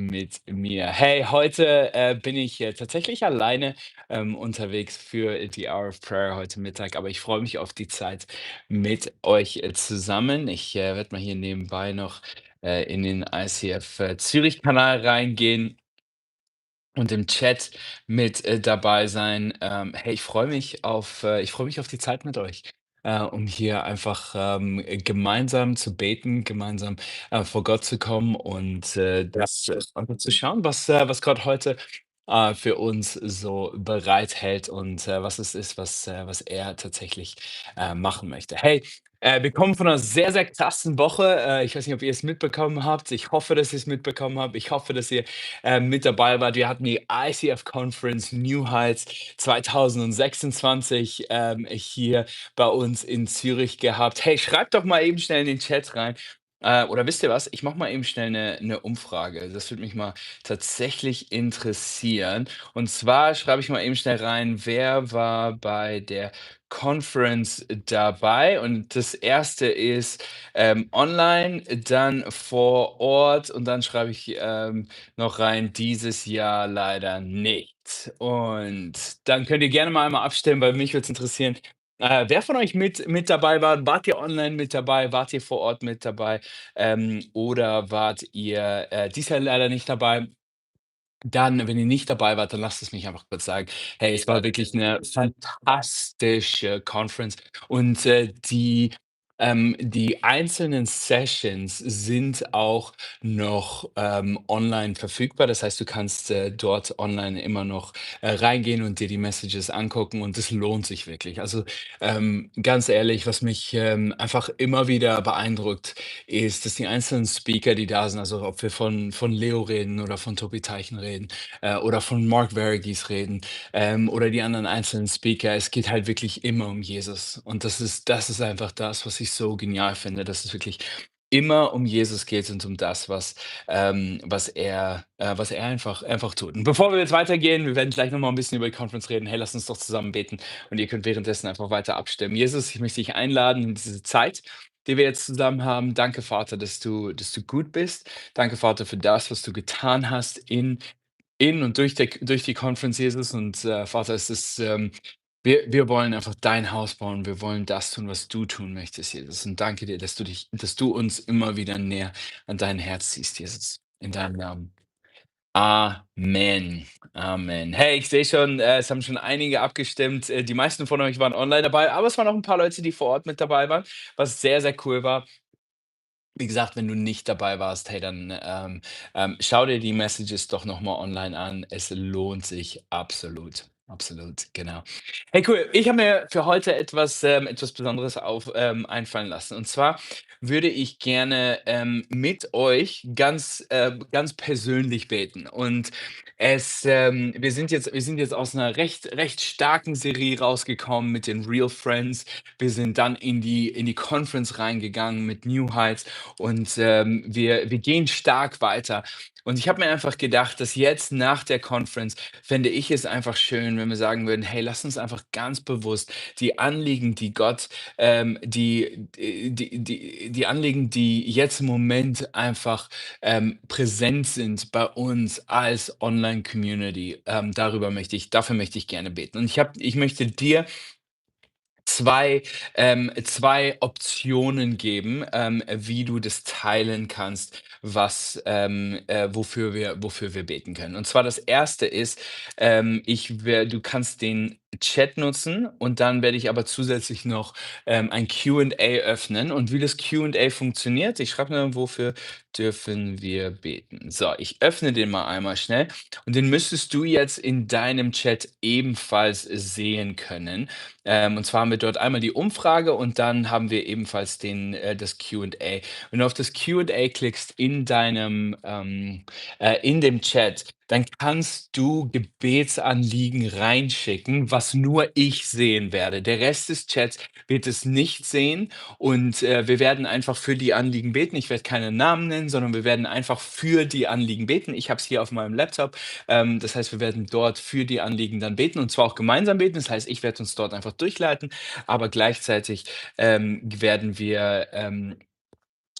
mit mir. Hey, heute bin ich tatsächlich alleine unterwegs für die Hour of Prayer heute Mittag, aber ich freue mich auf die Zeit mit euch zusammen. Ich werde mal hier nebenbei noch in den ICF Zürich-Kanal reingehen und im Chat mit dabei sein. Hey, ich freue mich auf die Zeit mit euch, um hier einfach gemeinsam zu beten, gemeinsam vor Gott zu kommen und einfach zu schauen, was Gott heute für uns so bereithält und was es ist, was er tatsächlich machen möchte. Hey, wir kommen von einer sehr, sehr krassen Woche. Ich weiß nicht, ob ihr es mitbekommen habt. Ich hoffe, dass ihr es mitbekommen habt. Ich hoffe, dass ihr mit dabei wart. Wir hatten die ICF Conference New Heights 2026 hier bei uns in Zürich gehabt. Hey, schreibt doch mal eben schnell in den Chat rein. Oder wisst ihr was? Ich mache mal eben schnell eine Umfrage. Das würde mich mal tatsächlich interessieren. Und zwar schreibe ich mal eben schnell rein, wer war bei der Conference dabei? Und das erste ist online, dann vor Ort und dann schreibe ich noch rein, dieses Jahr leider nicht. Und dann könnt ihr gerne mal einmal abstimmen, weil mich würde es interessieren, wer von euch mit dabei war? Wart ihr online mit dabei? Wart ihr vor Ort mit dabei? Oder wart ihr dies Jahr leider nicht dabei? Dann, wenn ihr nicht dabei wart, dann lasst es mich einfach kurz sagen. Hey, es war wirklich eine fantastische Conference und die einzelnen Sessions sind auch noch online verfügbar. Das heißt, du kannst dort online immer noch reingehen und dir die Messages angucken und es lohnt sich wirklich. Also ganz ehrlich, was mich einfach immer wieder beeindruckt, ist, dass die einzelnen Speaker, die da sind, also ob wir von Leo reden oder von Tobi Teichen reden oder von Mark Verghese reden oder die anderen einzelnen Speaker, es geht halt wirklich immer um Jesus. Und das ist einfach das, was ich so genial finde, dass es wirklich immer um Jesus geht und um das, was er einfach tut. Und bevor wir jetzt weitergehen, wir werden gleich nochmal ein bisschen über die Conference reden. Hey, lasst uns doch zusammen beten und ihr könnt währenddessen einfach weiter abstimmen. Jesus, ich möchte dich einladen in diese Zeit, die wir jetzt zusammen haben. Danke, Vater, dass du gut bist. Danke, Vater, für das, was du getan hast in und durch die Conference, Jesus. Und Vater, wir wollen einfach dein Haus bauen. Wir wollen das tun, was du tun möchtest, Jesus. Und danke dir, dass du uns immer wieder näher an dein Herz ziehst, Jesus. In deinem Namen. Amen. Amen. Hey, ich sehe schon, es haben schon einige abgestimmt. Die meisten von euch waren online dabei, aber es waren auch ein paar Leute, die vor Ort mit dabei waren, was sehr, sehr cool war. Wie gesagt, wenn du nicht dabei warst, hey, dann schau dir die Messages doch noch mal online an. Es lohnt sich absolut. Absolut, genau. Hey, cool. Ich habe mir für heute etwas Besonderes einfallen lassen. Und zwar würde ich gerne mit euch ganz persönlich beten. Und wir sind jetzt aus einer recht starken Serie rausgekommen mit den Real Friends. Wir sind dann in die Conference reingegangen mit New Heights und wir gehen stark weiter. Und ich habe mir einfach gedacht, dass jetzt nach der Conference fände ich es einfach schön, wenn wir sagen würden, hey, lass uns einfach ganz bewusst die Anliegen, die Gott, die Anliegen, die jetzt im Moment einfach präsent sind bei uns als Online-Community, dafür möchte ich gerne beten. Und ich möchte dir zwei Optionen geben, wie du das teilen kannst, wofür wir beten können. Und zwar das erste ist, du kannst den Chat nutzen und dann werde ich aber zusätzlich noch ein Q&A öffnen. Und wie das Q&A funktioniert, ich schreibe mir, wofür dürfen wir beten. So, ich öffne den mal einmal schnell und den müsstest du jetzt in deinem Chat ebenfalls sehen können. Und zwar haben wir dort einmal die Umfrage und dann haben wir ebenfalls das Q&A. Wenn du auf das Q&A klickst in dem Chat, dann kannst du Gebetsanliegen reinschicken, was nur ich sehen werde. Der Rest des Chats wird es nicht sehen und wir werden einfach für die Anliegen beten. Ich werde keine Namen nennen, sondern wir werden einfach für die Anliegen beten. Ich habe es hier auf meinem Laptop. Das heißt, wir werden dort für die Anliegen dann beten und zwar auch gemeinsam beten. Das heißt, ich werde uns dort einfach durchleiten, aber gleichzeitig werden wir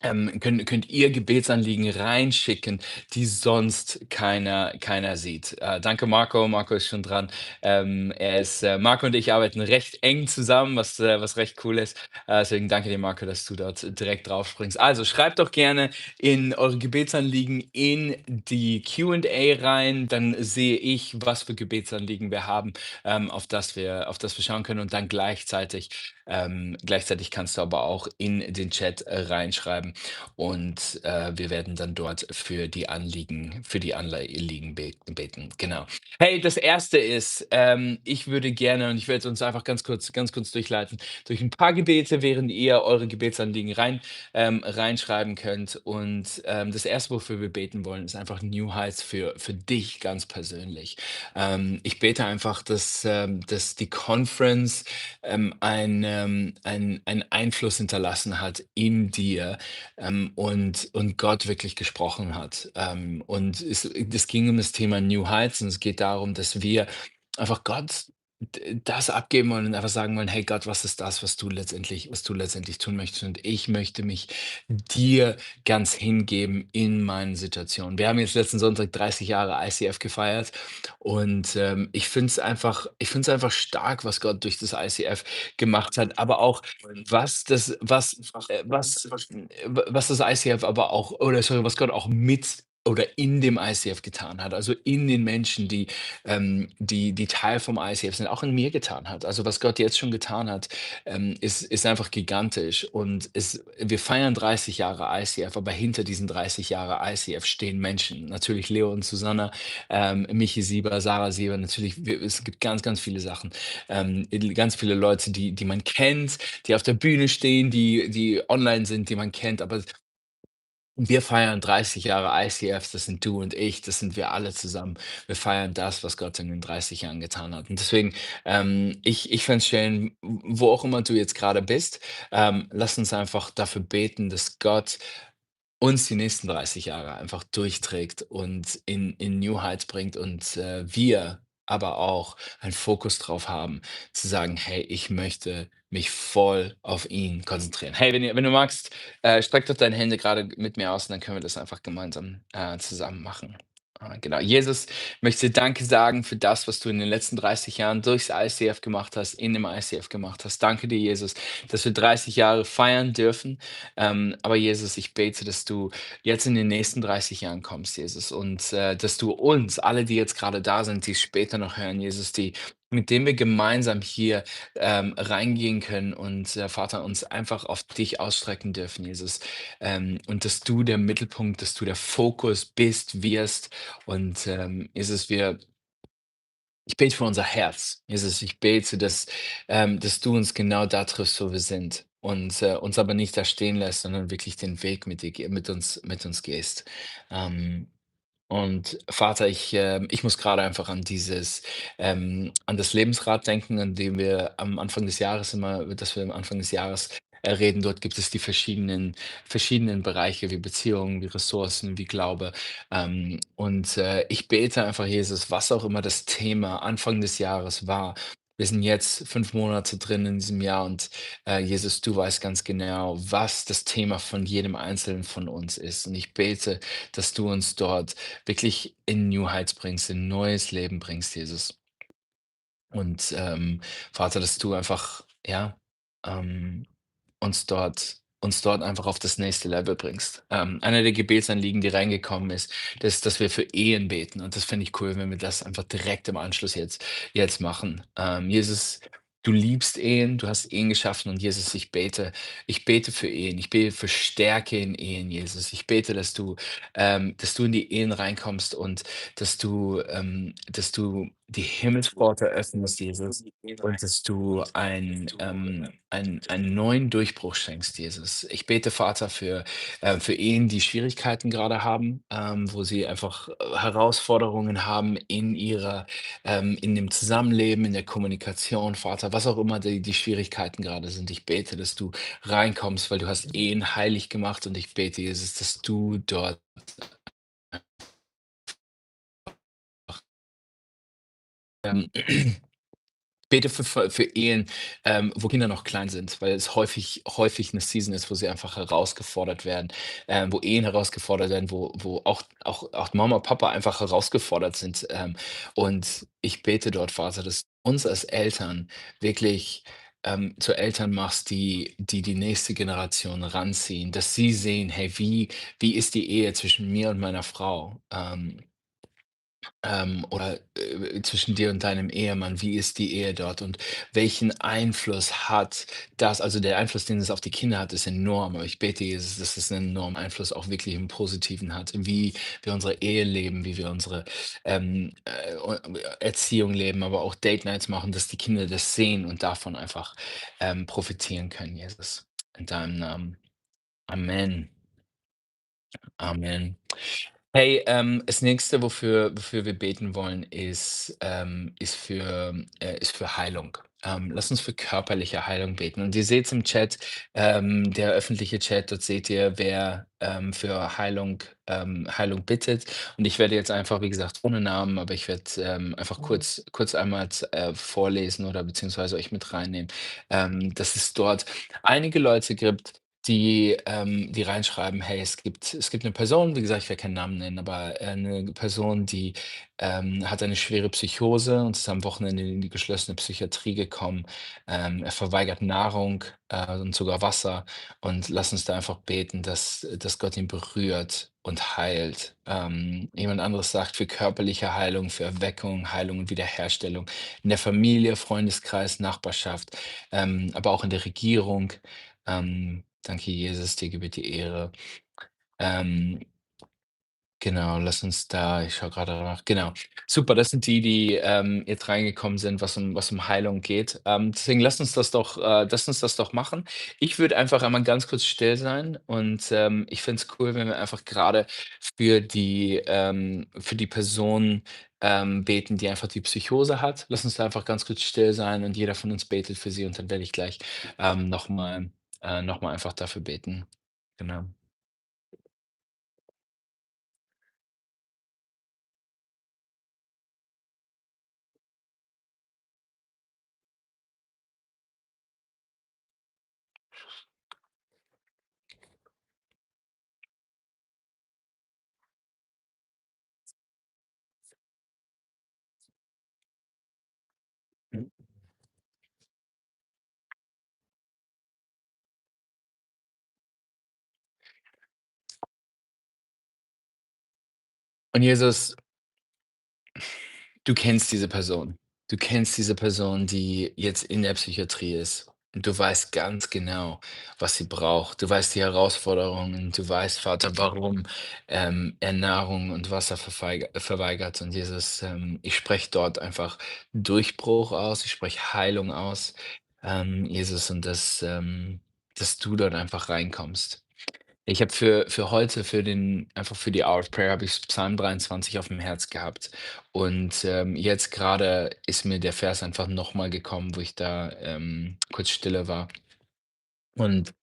könnt ihr Gebetsanliegen reinschicken, die sonst keiner sieht. Danke Marco. Marco ist schon dran. Marco und ich arbeiten recht eng zusammen, was recht cool ist. Deswegen danke dir, Marco, dass du dort direkt drauf springst. Also schreibt doch gerne in eure Gebetsanliegen in die Q&A rein. Dann sehe ich, was für Gebetsanliegen wir haben, auf das wir schauen können. Und dann gleichzeitig kannst du aber auch in den Chat reinschreiben. Und wir werden dann dort für die Anliegen beten. Genau. Hey, das erste ist, ich würde gerne, und ich werde uns einfach ganz kurz durchleiten, durch ein paar Gebete, während ihr eure Gebetsanliegen reinschreiben könnt. Und das erste, wofür wir beten wollen, ist einfach New Heights für dich ganz persönlich. Ich bete einfach, dass die Conference einen Einfluss hinterlassen hat in dir, und Gott wirklich gesprochen hat. Und es ging um das Thema New Heights, und es geht darum, dass wir einfach Gott das abgeben wollen und einfach sagen wollen: Hey Gott, was ist das, was du letztendlich tun möchtest? Und ich möchte mich dir ganz hingeben in meinen Situationen. Wir haben jetzt letzten Sonntag 30 Jahre ICF gefeiert, und ich finde es einfach stark, was Gott durch das ICF gemacht hat, aber auch was das ICF aber auch, oder sorry, was Gott auch mit oder in dem ICF getan hat, also in den Menschen, die Teil vom ICF sind, auch in mir getan hat. Also was Gott jetzt schon getan hat, ist einfach gigantisch. Und wir feiern 30 Jahre ICF, aber hinter diesen 30 Jahre ICF stehen Menschen. Natürlich Leo und Susanna, Michi Sieber, Sarah Sieber, natürlich, es gibt ganz viele Sachen. Ganz viele Leute, die man kennt, die auf der Bühne stehen, die online sind, die man kennt. Aber wir feiern 30 Jahre ICF, das sind du und ich, das sind wir alle zusammen. Wir feiern das, was Gott in den 30 Jahren getan hat. Und deswegen, ich fände es schön, wo auch immer du jetzt gerade bist, lass uns einfach dafür beten, dass Gott uns die nächsten 30 Jahre einfach durchträgt und in New Heights bringt, und wir aber auch einen Fokus drauf haben, zu sagen: „Hey, ich möchte mich voll auf ihn konzentrieren.“ Hey, wenn du magst, streck doch deine Hände gerade mit mir aus, und dann können wir das einfach gemeinsam, zusammen machen. Genau. Jesus, ich möchte Danke sagen für das, was du in den letzten 30 Jahren durchs ICF gemacht hast, in dem ICF gemacht hast. Danke dir, Jesus, dass wir 30 Jahre feiern dürfen. Aber Jesus, ich bete, dass du jetzt in den nächsten 30 Jahren kommst, Jesus, und dass du uns, alle, die jetzt gerade da sind, die es später noch hören, Jesus, mit denen wir gemeinsam hier reingehen können, und Vater, uns einfach auf dich ausstrecken dürfen, Jesus. Und dass du der Mittelpunkt, dass du der Fokus bist, wirst. Und Jesus, ich bete für unser Herz. Jesus, ich bete, dass du uns genau da triffst, wo wir sind, und uns aber nicht da stehen lässt, sondern wirklich den Weg mit uns gehst. Ähm, und Vater, ich muss gerade einfach an das Lebensrad denken, an dem wir am Anfang des Jahres das wir am Anfang des Jahres reden. Dort gibt es die verschiedenen Bereiche wie Beziehungen, wie Ressourcen, wie Glaube. Und ich bete einfach, Jesus, was auch immer das Thema Anfang des Jahres war. Wir sind jetzt 5 Monate drin in diesem Jahr, und Jesus, du weißt ganz genau, was das Thema von jedem Einzelnen von uns ist. Und ich bete, dass du uns dort wirklich in New Heights bringst, in neues Leben bringst, Jesus. Und Vater, dass du einfach, ja, ähm, uns dort einfach auf das nächste Level bringst. Einer der Gebetsanliegen, die reingekommen ist, ist, dass wir für Ehen beten. Und das finde ich cool, wenn wir das einfach direkt im Anschluss jetzt machen. Jesus, du liebst Ehen, du hast Ehen geschaffen, und Jesus, ich bete für Ehen, ich bete für Stärke in Ehen, Jesus. Ich bete, dass du in die Ehen reinkommst, und dass du die Himmelspforte öffnest, Jesus, und dass du einen neuen Durchbruch schenkst, Jesus. Ich bete, Vater, für Ehen, die Schwierigkeiten gerade haben, wo sie einfach Herausforderungen haben in dem Zusammenleben, in der Kommunikation, Vater, was auch immer die Schwierigkeiten gerade sind. Ich bete, dass du reinkommst, weil du hast Ehen heilig gemacht, und ich bete, Jesus, dass du dort ähm, Bete für Ehen, wo Kinder noch klein sind, weil es häufig eine Season ist, wo sie einfach herausgefordert werden, wo Ehen herausgefordert werden, wo auch Mama, Papa einfach herausgefordert sind. Und ich bete dort, Vater, dass du uns als Eltern wirklich, zu Eltern machst, die nächste Generation ranziehen, dass sie sehen: „Hey, wie ist die Ehe zwischen mir und meiner Frau?“ oder, zwischen dir und deinem Ehemann, wie ist die Ehe dort und welchen Einfluss hat das, also, der Einfluss, den es auf die Kinder hat, ist enorm, aber ich bete, Jesus, dass es einen enormen Einfluss auch wirklich im Positiven hat, wie wir unsere Ehe leben, wie wir unsere, Erziehung leben, aber auch Date Nights machen, dass die Kinder das sehen und davon einfach, profitieren können, Jesus. In deinem Namen. Amen. Amen. Hey, das Nächste, wofür wir beten wollen, ist für Heilung. Lass uns für körperliche Heilung beten. Und ihr seht's im Chat, der öffentliche Chat, dort seht ihr, wer für Heilung bittet. Und ich werde jetzt einfach, wie gesagt, ohne Namen, aber ich werde einfach kurz einmal vorlesen oder beziehungsweise euch mit reinnehmen, dass es dort einige Leute gibt, die reinschreiben: „Hey, es gibt eine Person“, wie gesagt, ich werde keinen Namen nennen, aber, 'ne Person, die, hat eine schwere Psychose und ist am Wochenende in die geschlossene Psychiatrie gekommen. Er verweigert Nahrung, und sogar Wasser. Und lass uns da einfach beten, dass Gott ihn berührt und heilt. Jemand anderes sagt für körperliche Heilung, für Erweckung, Heilung und Wiederherstellung in der Familie, Freundeskreis, Nachbarschaft, aber auch in der Regierung. Danke, Jesus, dir gebührt die Ehre. Ähm, genau, lass uns da ich schaue gerade nach genau. Super, das sind die jetzt reingekommen sind, was um Heilung geht. Deswegen lass uns das doch machen. Ich würde einfach einmal ganz kurz still sein und, ich finde es cool, wenn wir einfach gerade für die Person, beten, die einfach die Psychose hat. Lass uns da einfach ganz kurz still sein und jeder von uns betet für sie und dann werde ich gleich, noch mal einfach dafür beten. Genau. Und Jesus, du kennst diese Person. Du kennst diese Person, die jetzt in der Psychiatrie ist. Und du weißt ganz genau, was sie braucht. Du weißt die Herausforderungen. Du weißt, Vater, warum er Nahrung und Wasser verweigert. Und Jesus, ich spreche dort einfach Durchbruch aus. Ich spreche Heilung aus, Jesus, und dass du dort einfach reinkommst. Ich habe für heute, für die Hour of Prayer habe ich Psalm 23 auf dem Herz gehabt. Und, jetzt gerade ist mir der Vers einfach noch mal gekommen, wo ich da, kurz stille war. Und,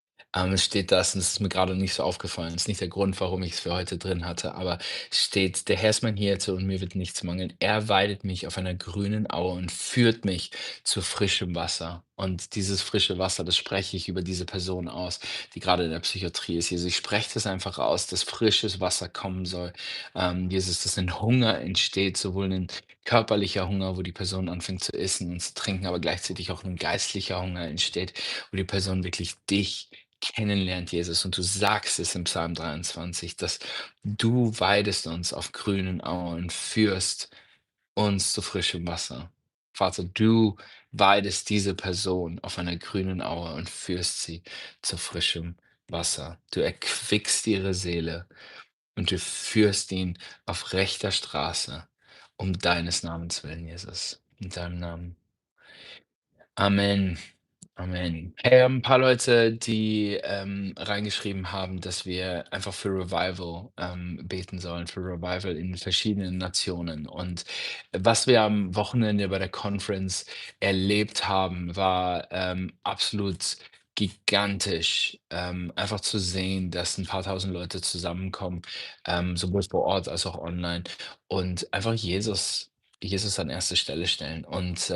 es steht das und das ist mir gerade nicht so aufgefallen. Das ist nicht der Grund, warum ich es für heute drin hatte, aber es steht: „Der Herr ist mein Hirte und mir wird nichts mangeln. Er weidet mich auf einer grünen Aue und führt mich zu frischem Wasser.“ Und dieses frische Wasser, das spreche ich über diese Person aus, die gerade in der Psychiatrie ist. Jesus, ich spreche das einfach aus, dass frisches Wasser kommen soll. Jesus, dass ein Hunger entsteht, sowohl ein körperlicher Hunger, wo die Person anfängt zu essen und zu trinken, aber gleichzeitig auch ein geistlicher Hunger entsteht, wo die Person wirklich dich kennenlernt, Jesus. Und du sagst es im Psalm 23, dass du weidest uns auf grünen Auen und führst uns zu frischem Wasser. Vater, du weidest diese Person auf einer grünen Aue und führst sie zu frischem Wasser. Du erquickst ihre Seele und du führst ihn auf rechter Straße um deines Namens willen, Jesus. In deinem Namen. Amen. Amen. Hey, wir haben 'n paar Leute, die, reingeschrieben haben, dass wir einfach für Revival, beten sollen, für Revival in verschiedenen Nationen. Und was wir am Wochenende bei der Conference erlebt haben, war, absolut gigantisch, einfach zu sehen, dass ein paar Tausend Leute zusammenkommen, sowohl vor Ort als auch online und einfach Jesus Jesus an erste Stelle stellen. Und,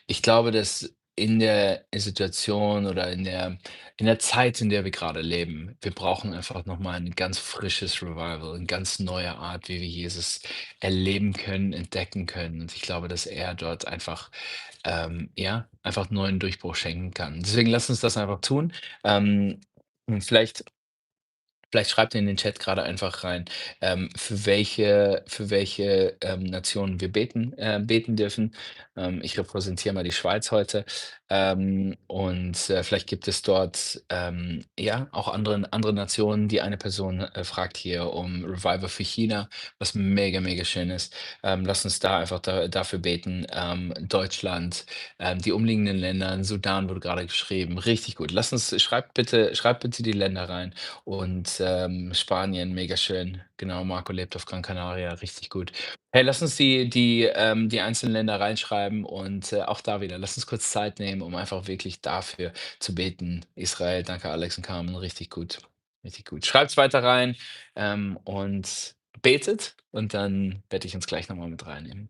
ich glaube, dass in der Situation oder in der Zeit, in der wir gerade leben, wir brauchen einfach noch mal ein ganz frisches Revival, eine ganz neue Art, wie wir Jesus erleben können, entdecken können. Und ich glaube, dass er dort einfach, ja, einfach neuen Durchbruch schenken kann. Deswegen lass uns das einfach tun. Und vielleicht schreibt ihr in den Chat gerade einfach rein, für welche Nationen wir beten dürfen. Ich repräsentiere mal die Schweiz heute. Und, vielleicht gibt es dort, ja, auch andere Nationen. Die eine Person, fragt hier um Revival für China, was mega, mega schön ist. Lasst uns da einfach dafür beten. Deutschland, die umliegenden Länder, Sudan wurde gerade geschrieben. Richtig gut. Schreibt bitte die Länder rein. Und, Spanien, mega schön. Genau, Marco lebt auf Gran Canaria, richtig gut. Hey, lass uns die einzelnen Länder reinschreiben und, auch da wieder, lass uns kurz Zeit nehmen, um einfach wirklich dafür zu beten. Israel, danke Alex und Carmen, richtig gut, richtig gut. Schreibt's weiter rein, und betet und dann werde ich uns gleich noch mal mit reinnehmen.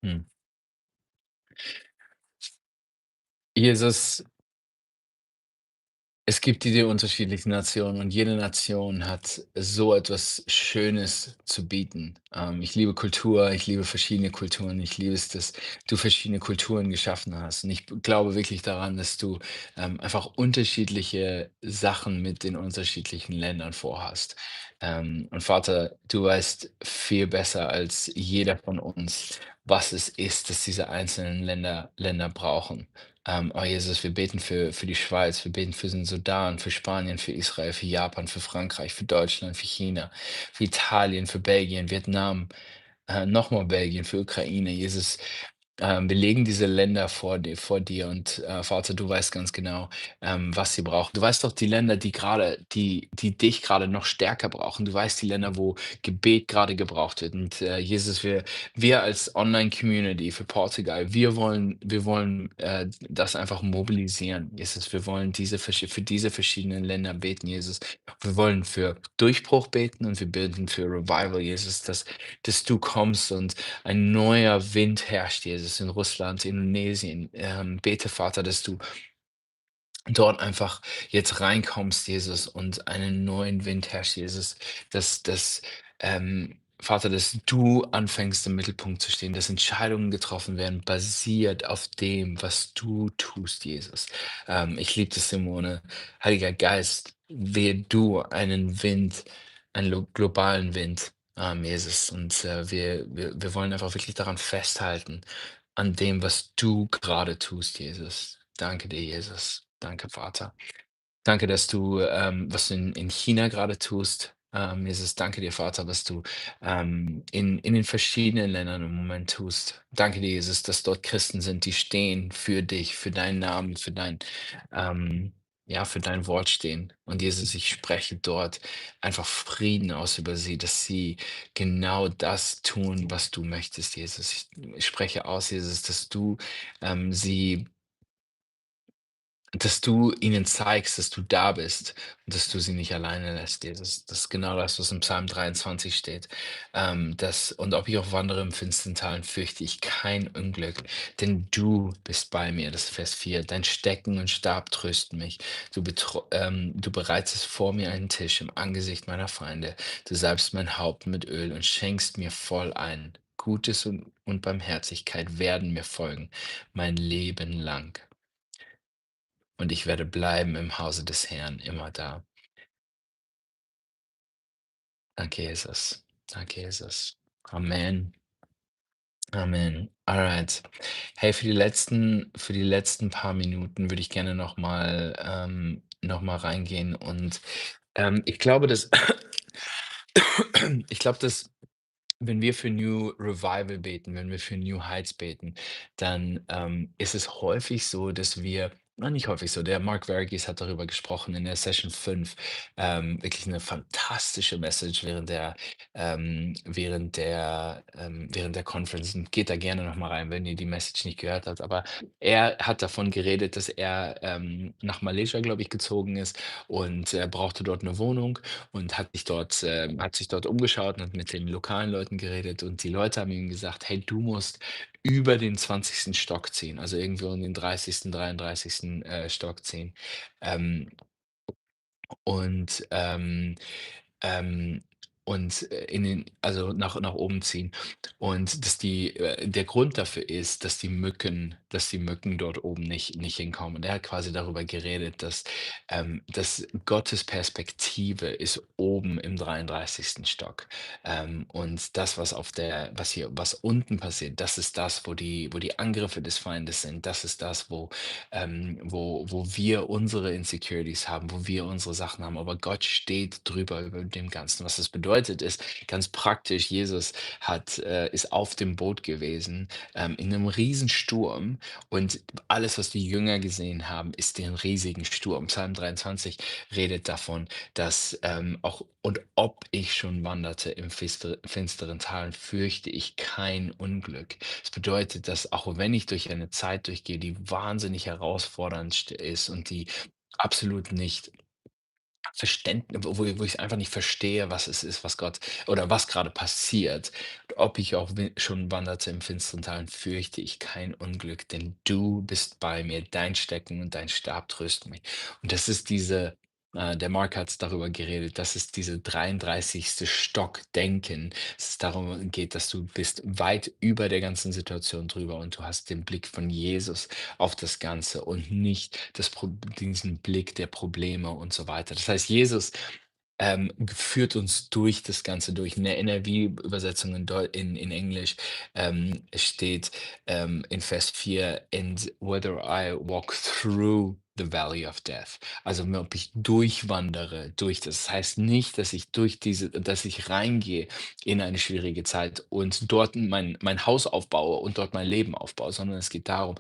Mhm. Jesus, es gibt diese unterschiedlichen Nationen und jede Nation hat so etwas Schönes zu bieten. Ich liebe Kultur, ich liebe verschiedene Kulturen, ich liebe es, dass du verschiedene Kulturen geschaffen hast. Und ich glaube wirklich daran, dass du einfach unterschiedliche Sachen mit den unterschiedlichen Ländern vorhast. Und Vater, du weißt viel besser als jeder von uns, was es ist, dass diese einzelnen Länder brauchen. Oh Jesus, wir beten für die Schweiz, wir beten für den Sudan, für Spanien, für Israel, für Japan, für Frankreich, für Deutschland, für China, für Italien, für Belgien, Vietnam, nochmal Belgien, für Ukraine. Jesus, wir legen diese Länder vor dir und, Vater, du weißt ganz genau, was sie brauchen. Du weißt doch die Länder, die dich gerade noch stärker brauchen. Du weißt die Länder, wo Gebet gerade gebraucht wird. Und, Jesus, wir als Online-Community für Portugal, wir wollen, das einfach mobilisieren. Jesus, wir wollen für diese verschiedenen Länder beten, Jesus. Wir wollen für Durchbruch beten und wir beten für Revival, Jesus, dass du kommst und ein neuer Wind herrscht, Jesus, in Russland, Indonesien. Bete, Vater, dass du dort einfach jetzt reinkommst, Jesus, und einen neuen Wind herrscht, Jesus, Vater, dass du anfängst, im Mittelpunkt zu stehen, dass Entscheidungen getroffen werden, basiert auf dem, was du tust, Jesus. Ich liebe das, Simone. Heiliger Geist, wehe du einen globalen Wind, Jesus. Und wir wollen einfach wirklich daran festhalten, an dem, was du gerade tust, Jesus. Danke dir, Jesus. Danke, Vater. Danke, dass du, was du in China gerade tust. Jesus, danke dir, Vater, was du in den verschiedenen Ländern im Moment tust. Danke dir, Jesus, dass dort Christen sind, die stehen für dich, für deinen Namen, ähm, ja, für dein Wort stehen. Und Jesus, ich spreche dort einfach Frieden aus über sie, dass sie genau das tun, was du möchtest, Jesus. Ich spreche aus, Jesus, sie dass du ihnen zeigst, dass du da bist und dass du sie nicht alleine lässt, Jesus. Das ist genau das, was im Psalm 23 steht. Und ob ich auch wandere im finsteren Tal, fürchte ich kein Unglück, denn du bist bei mir. Das ist Vers 4. Dein Stecken und Stab trösten mich. Du bereitest vor mir einen Tisch im Angesicht meiner Feinde. Du salbst mein Haupt mit Öl und schenkst mir voll ein. Gutes und Barmherzigkeit werden mir folgen, mein Leben lang, und ich werde bleiben im Hause des Herrn immer da. Danke, Jesus. Danke, Jesus. Amen. Amen. Alright. Hey, für die letzten paar Minuten würde ich gerne noch mal reingehen und, ich glaube, dass ich glaube, dass wenn wir für New Revival beten, wenn wir für New Heights beten, dann, ist es häufig so, dass wir nicht häufig so, der Mark Verghese hat darüber gesprochen in der Session 5, wirklich eine fantastische Message während der Conference, und geht da gerne noch mal rein, wenn ihr die Message nicht gehört habt. Aber er hat davon geredet, dass er, nach Malaysia, glaube ich, gezogen ist, und er brauchte dort eine Wohnung und hat sich dort umgeschaut und hat mit den lokalen Leuten geredet, und die Leute haben ihm gesagt: „Hey, du musst über den 20. Stock ziehen“, also irgendwo in den 30., 33. Stock ziehen. Ähm, und, ähm in den also nach oben ziehen. Und der Grund dafür ist, dass die Mücken dort oben nicht hinkommen. Und er hat quasi darüber geredet, dass Gottes Perspektive ist oben im 33. Stock. Und das, was unten passiert, das ist das, wo die Angriffe des Feindes sind. Das ist das, wo wir unsere Insecurities haben, wo wir unsere Sachen haben. Aber Gott steht drüber über dem Ganzen. Was das bedeutet, ist ganz praktisch, Jesus ist auf dem Boot gewesen, in einem Riesensturm, und alles, was die Jünger gesehen haben, ist den riesigen Sturm. Psalm 23 redet davon, dass auch und ob ich schon wanderte im finsteren Tal, fürchte ich kein Unglück. Das bedeutet, dass auch wenn ich durch eine Zeit durchgehe, die wahnsinnig herausfordernd ist und die absolut nicht wo ich einfach nicht verstehe, was es ist, was Gott oder was gerade passiert. Ob ich auch schon wanderte im finsteren Tal, fürchte ich kein Unglück, denn du bist bei mir, dein Stecken und dein Stab trösten mich. Und das ist der Mark hat darüber geredet, das ist diese 33. Stock-Denken, dass es darum geht, dass du bist weit über der ganzen Situation drüber, und du hast den Blick von Jesus auf das Ganze und nicht diesen Blick der Probleme und so weiter. Das heißt, Jesus führt uns durch das Ganze durch. In der NRV-Übersetzung in Englisch steht in Vers 4: "And whether I walk through the valley of death." Also ob ich durchwandere durch das. Das heißt nicht, dass ich reingehe in eine schwierige Zeit und dort mein Haus aufbaue und dort mein Leben aufbaue, sondern es geht darum,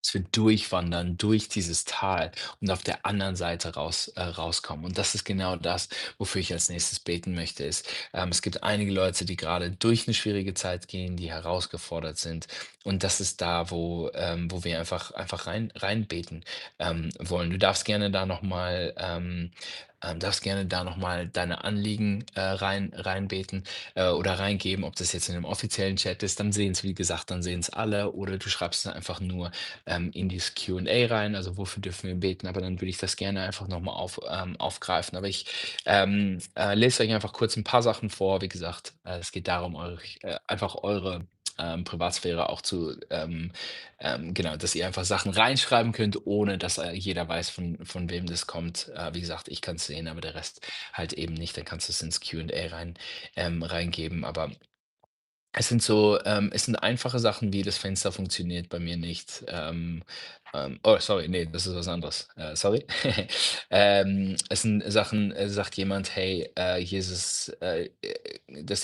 dass wir durchwandern durch dieses Tal und auf der anderen Seite rauskommen. Und das ist genau das, wofür ich als Nächstes beten möchte, es gibt einige Leute, die gerade durch eine schwierige Zeit gehen, die herausgefordert sind. Und das ist da, wo wir einfach rein beten wollen. Du darfst gerne da noch mal deine Anliegen reinbeten oder reingeben, ob das jetzt in einem offiziellen Chat ist, dann sehen es, wie gesagt, dann sehen es alle, oder du schreibst es einfach nur in dieses Q&A rein, also wofür dürfen wir beten, aber dann würde ich das gerne einfach nochmal aufgreifen. Aber ich lese euch einfach kurz ein paar Sachen vor. Wie gesagt, es geht darum, einfach eure Privatsphäre auch genau, dass ihr einfach Sachen reinschreiben könnt, ohne dass jeder weiß, von wem das kommt. Wie gesagt, ich kann es sehen, aber der Rest halt eben nicht. Dann kannst du es ins Q&A reingeben. Aber es sind einfache Sachen, wie das Fenster funktioniert bei mir nicht. Oh, sorry, nee, das ist was anderes. Sorry. Es sind Sachen, sagt jemand: „Hey, dass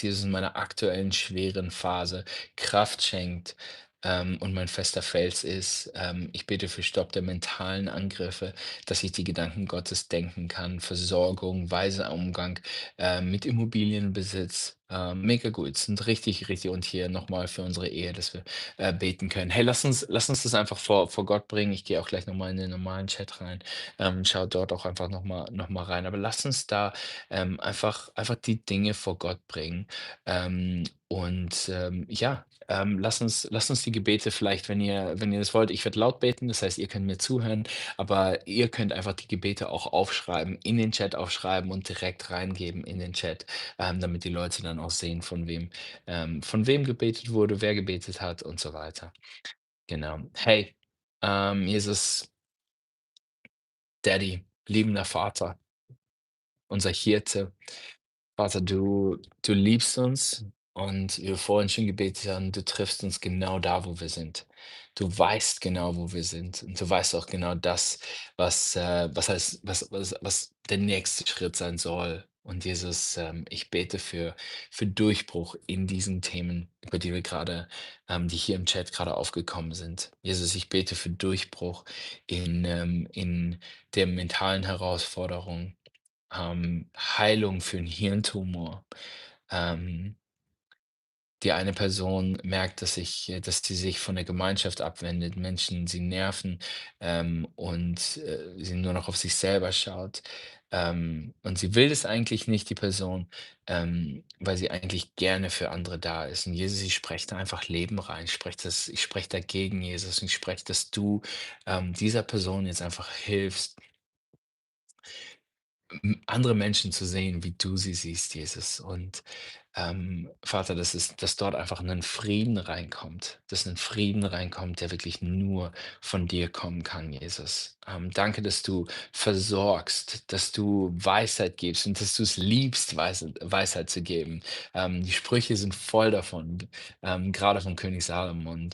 Jesus in meiner aktuellen schweren Phase Kraft schenkt, und mein fester Fels ist. Ich bete für Stopp der mentalen Angriffe, dass ich die Gedanken Gottes denken kann, Versorgung, weiser Umgang mit Immobilienbesitz. Mega gut, sind richtig, richtig. Und hier nochmal für unsere Ehe, dass wir beten können. Hey, lass uns das einfach vor Gott bringen. Ich gehe auch gleich nochmal in den normalen Chat rein. Schau dort auch einfach noch mal rein. Aber lass uns da einfach die Dinge vor Gott bringen. Ja, lass uns die Gebete vielleicht, wenn ihr das wollt, ich werde laut beten, das heißt, ihr könnt mir zuhören, aber ihr könnt einfach die Gebete auch aufschreiben, in den Chat aufschreiben und direkt reingeben in den Chat, damit die Leute dann auch sehen, von wem gebetet wurde, wer gebetet hat und so weiter. Genau. Hey, Jesus, Daddy, liebender Vater, unser Hirte. Vater, du liebst uns, und wie wir vorhin schon gebetet haben, du triffst uns genau da, wo wir sind. Du weißt genau, wo wir sind, und du weißt auch genau das, was der nächste Schritt sein soll. Und Jesus, ich bete für Durchbruch in diesen Themen, über die wir gerade, die hier im Chat gerade aufgekommen sind. Jesus, ich bete für Durchbruch in der mentalen Herausforderung, Heilung für einen Hirntumor. Ähm, Die eine Person merkt, dass sie sich von der Gemeinschaft abwendet, Menschen sie nerven, sie nur noch auf sich selber schaut. Und sie will es eigentlich nicht, die Person, weil sie eigentlich gerne für andere da ist. Und Jesus, ich spreche da einfach Leben rein. Ich spreche dagegen, Jesus. Und ich spreche, dass du dieser Person jetzt einfach hilfst, andere Menschen zu sehen, wie du sie siehst, Jesus. Und Vater, dass dort einfach ein Frieden reinkommt, dass ein Frieden reinkommt, der wirklich nur von dir kommen kann, Jesus. Danke, dass du versorgst, dass du Weisheit gibst und dass du es liebst, Weisheit zu geben. Die Sprüche sind voll davon, gerade von König Salomon,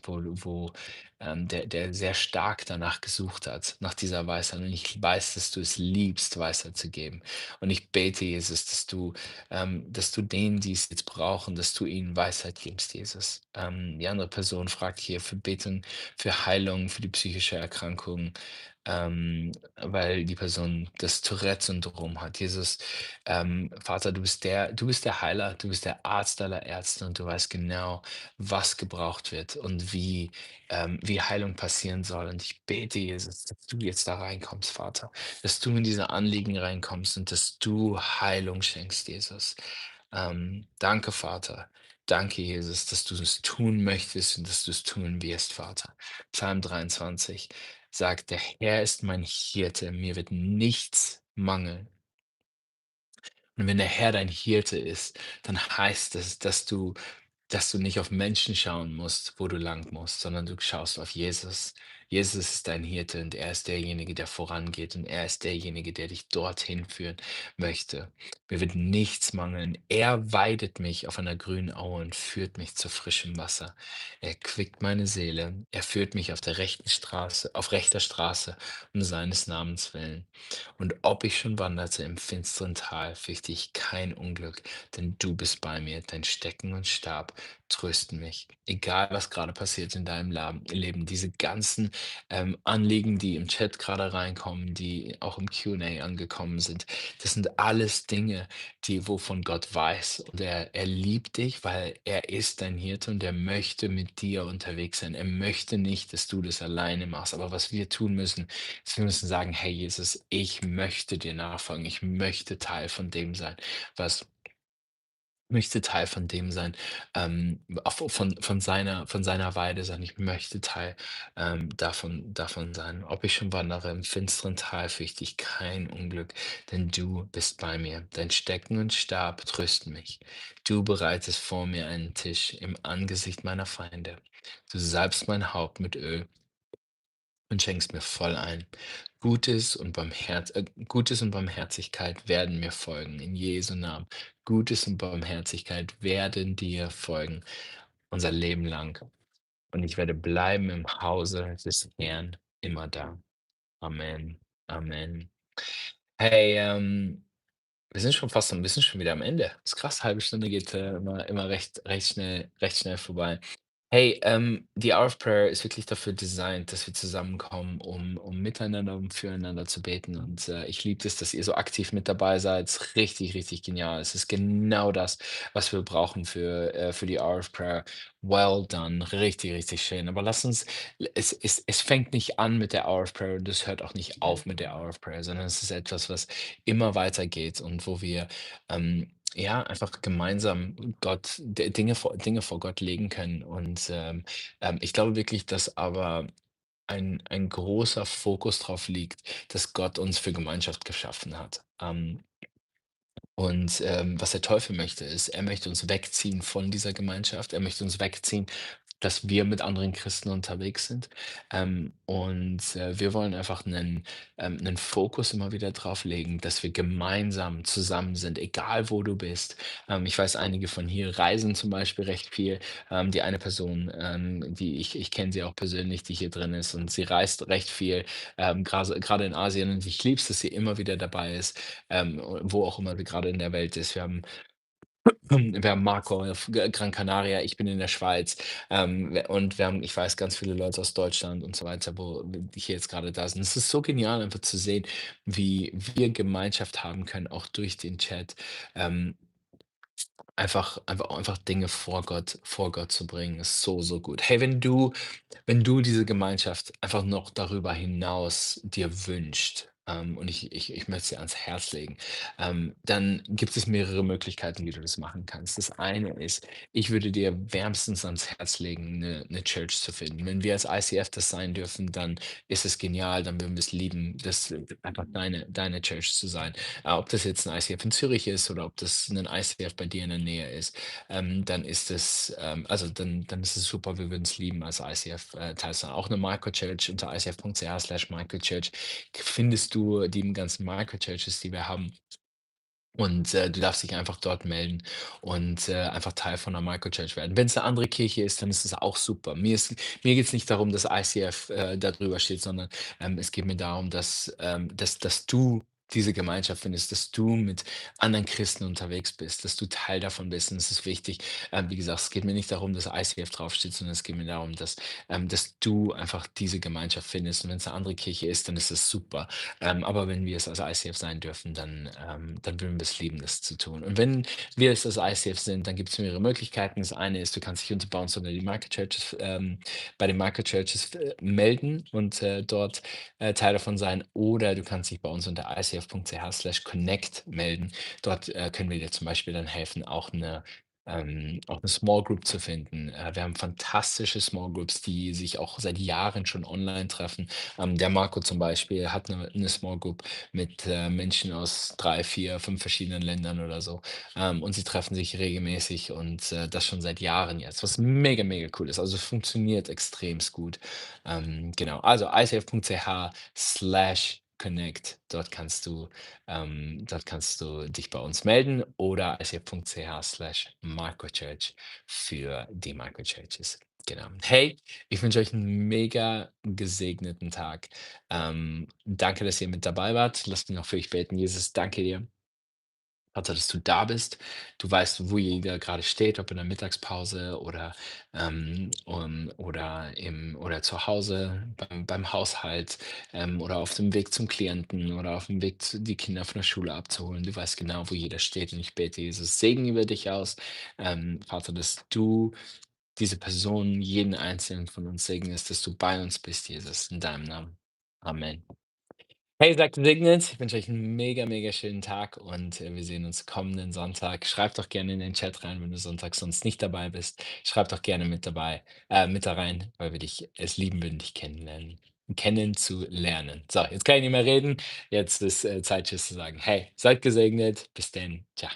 der sehr stark danach gesucht hat, nach dieser Weisheit. Und ich weiß, dass du es liebst, Weisheit zu geben. Und ich bete, Jesus, dass du denen, die es jetzt brauchen, dass du ihnen Weisheit gibst, Jesus. Die andere Person fragt hier für Beten, für Heilung, für die psychische Erkrankung, weil die Person das Tourette-Syndrom hat. Jesus, Vater, du bist der Heiler, du bist der Arzt aller Ärzte und du weißt genau, was gebraucht wird und wie Heilung passieren soll. Und ich bete, Jesus, dass du jetzt da reinkommst, Vater, dass du in diese Anliegen reinkommst und dass du Heilung schenkst, Jesus. Danke, Vater. Danke, Jesus, dass du es tun möchtest und dass du es tun wirst, Vater. Psalm 23 sagt, der Herr ist mein Hirte, mir wird nichts mangeln. Und wenn der Herr dein Hirte ist, dann heißt es, dass du nicht auf Menschen schauen musst, wo du lang musst, sondern du schaust auf Jesus. Jesus ist dein Hirte und er ist derjenige, der vorangeht und er ist derjenige, der dich dorthin führen möchte. Mir wird nichts mangeln. Er weidet mich auf einer grünen Aue und führt mich zu frischem Wasser. Er quickt meine Seele. Er führt mich auf der rechten Straße, auf rechter Straße um seines Namens willen. Und ob ich schon wanderte im finsteren Tal, fürchte ich kein Unglück, denn du bist bei mir, dein Stecken und Stab trösten mich. Egal, was gerade passiert in deinem Leben, diese ganzen Anliegen, die im Chat gerade reinkommen, die auch im Q&A angekommen sind, das sind alles Dinge, wovon Gott weiß. Und er liebt dich, weil er ist dein Hirte und er möchte mit dir unterwegs sein. Er möchte nicht, dass du das alleine machst. Aber was wir tun müssen, ist, wir müssen sagen, hey Jesus, ich möchte dir nachfolgen. Ich möchte was Teil von dem sein, auch von seiner Weide sein. Ich möchte Teil, davon sein. Ob ich schon wandere im finsteren Tal, fürchte ich kein Unglück, denn du bist bei mir. Dein Stecken und Stab trösten mich. Du bereitest vor mir einen Tisch im Angesicht meiner Feinde. Du salbst mein Haupt mit Öl und schenkst mir voll ein. Gutes und Barmherzigkeit werden mir folgen, in Jesu Namen. Gutes und Barmherzigkeit werden dir folgen, unser Leben lang. Und ich werde bleiben im Hause des Herrn immer da. Amen. Amen. Hey, wir sind schon wieder am Ende. Ist krass, halbe Stunde geht immer recht schnell vorbei. Hey, die Hour of Prayer ist wirklich dafür designt, dass wir zusammenkommen, um miteinander und füreinander zu beten. Und ich liebe es, dass ihr so aktiv mit dabei seid. Ist richtig, richtig genial. Es ist genau das, was wir brauchen für die Hour of Prayer. Well done. Richtig, richtig schön. Aber es fängt nicht an mit der Hour of Prayer und es hört auch nicht auf mit der Hour of Prayer, sondern es ist etwas, was immer weitergeht und wo wir ja, einfach gemeinsam Dinge vor Gott legen können. Und ich glaube wirklich, dass aber ein großer Fokus drauf liegt, dass Gott uns für Gemeinschaft geschaffen hat. Was der Teufel möchte, ist, er möchte uns wegziehen von dieser Gemeinschaft. Er möchte uns wegziehen dass wir mit anderen Christen unterwegs sind. Wir wollen einfach einen 'nen Fokus immer wieder drauf legen, dass wir gemeinsam zusammen sind, egal wo du bist. Ich weiß, einige von hier reisen zum Beispiel recht viel. Die eine Person, die ich kenne sie auch persönlich, die hier drin ist, und sie reist recht viel, grade in Asien, und ich liebe es, dass sie immer wieder dabei ist, wo auch immer sie gerade in der Welt ist. Wir haben Marco auf Gran Canaria, ich bin in der Schweiz, wir haben, ich weiß, ganz viele Leute aus Deutschland und so weiter, die hier jetzt gerade da sind. Es ist so genial, einfach zu sehen, wie wir Gemeinschaft haben können, auch durch den Chat. Ähm, einfach Dinge vor Gott zu bringen, ist so, so gut. Hey, wenn du diese Gemeinschaft einfach noch darüber hinaus dir wünscht, und ich möchte sie ans Herz legen, dann gibt es mehrere Möglichkeiten, wie du das machen kannst. Das eine ist, ich würde dir wärmstens ans Herz legen, eine Church zu finden. Wenn wir als ICF das sein dürfen, dann ist es genial, dann würden wir es lieben, das einfach deine Church zu sein. Ob das jetzt ein ICF in Zürich ist oder ob das ein ICF bei dir in der Nähe ist, dann ist es, dann ist es super. Wir würden es lieben, als ICF Teil zu sein. Auch eine Microchurch unter icf.ch/microchurch findest du die ganzen Microchurches, die wir haben. Und du darfst dich einfach dort melden und einfach Teil von einer Microchurch werden. Wenn es eine andere Kirche ist, dann ist es auch super. Mir geht es nicht darum, dass ICF da drüber steht, sondern es geht mir darum, dass du diese Gemeinschaft findest, dass du mit anderen Christen unterwegs bist, dass du Teil davon bist. Und es ist wichtig. Wie gesagt, es geht mir nicht darum, dass ICF draufsteht, sondern es geht mir darum, dass du einfach diese Gemeinschaft findest. Und wenn es eine andere Kirche ist, dann ist es super. Aber wenn wir es als ICF sein dürfen, dann würden wir es lieben, das zu tun. Und wenn wir es als ICF sind, dann gibt es mehrere Möglichkeiten. Das eine ist, du kannst dich bei uns unter die Microchurches, bei den Microchurches melden und dort Teil davon sein. Oder du kannst dich bei uns unter icf.ch/connect melden. Dort können wir dir zum Beispiel dann helfen, auch eine Small Group zu finden. Wir haben fantastische Small Groups, die sich auch seit Jahren schon online treffen. Der Marco zum Beispiel hat eine Small Group mit Menschen aus 3, 4, 5 verschiedenen Ländern oder so. Und sie treffen sich regelmäßig, und das schon seit Jahren jetzt, was mega, mega cool ist. Also es funktioniert extremst gut. Genau, also icf.ch/connect, dort kannst du dich bei uns melden, oder icf.ch/microchurch für die Microchurches. Genau. Hey, ich wünsche euch einen mega gesegneten Tag. Danke, dass ihr mit dabei wart. Lasst mich noch für euch beten. Jesus, danke dir. Vater, dass du da bist. Du weißt, wo jeder gerade steht, ob in der Mittagspause oder zu Hause beim Haushalt, oder auf dem Weg zum Klienten oder auf dem Weg, die Kinder von der Schule abzuholen. Du weißt genau, wo jeder steht, und ich bete, Jesus, Segen über dich aus. Vater, dass du diese Person, jeden einzelnen von uns segnest, dass du bei uns bist, Jesus, in deinem Namen. Amen. Hey, seid gesegnet. Ich wünsche euch einen mega, mega schönen Tag, und wir sehen uns kommenden Sonntag. Schreibt doch gerne in den Chat rein, wenn du sonntags sonst nicht dabei bist. Schreib doch gerne mit da rein, weil wir dich es lieben würden, dich kennenzulernen. So, jetzt kann ich nicht mehr reden. Jetzt ist Zeit, Tschüss zu sagen. Hey, seid gesegnet. Bis denn. Tschau.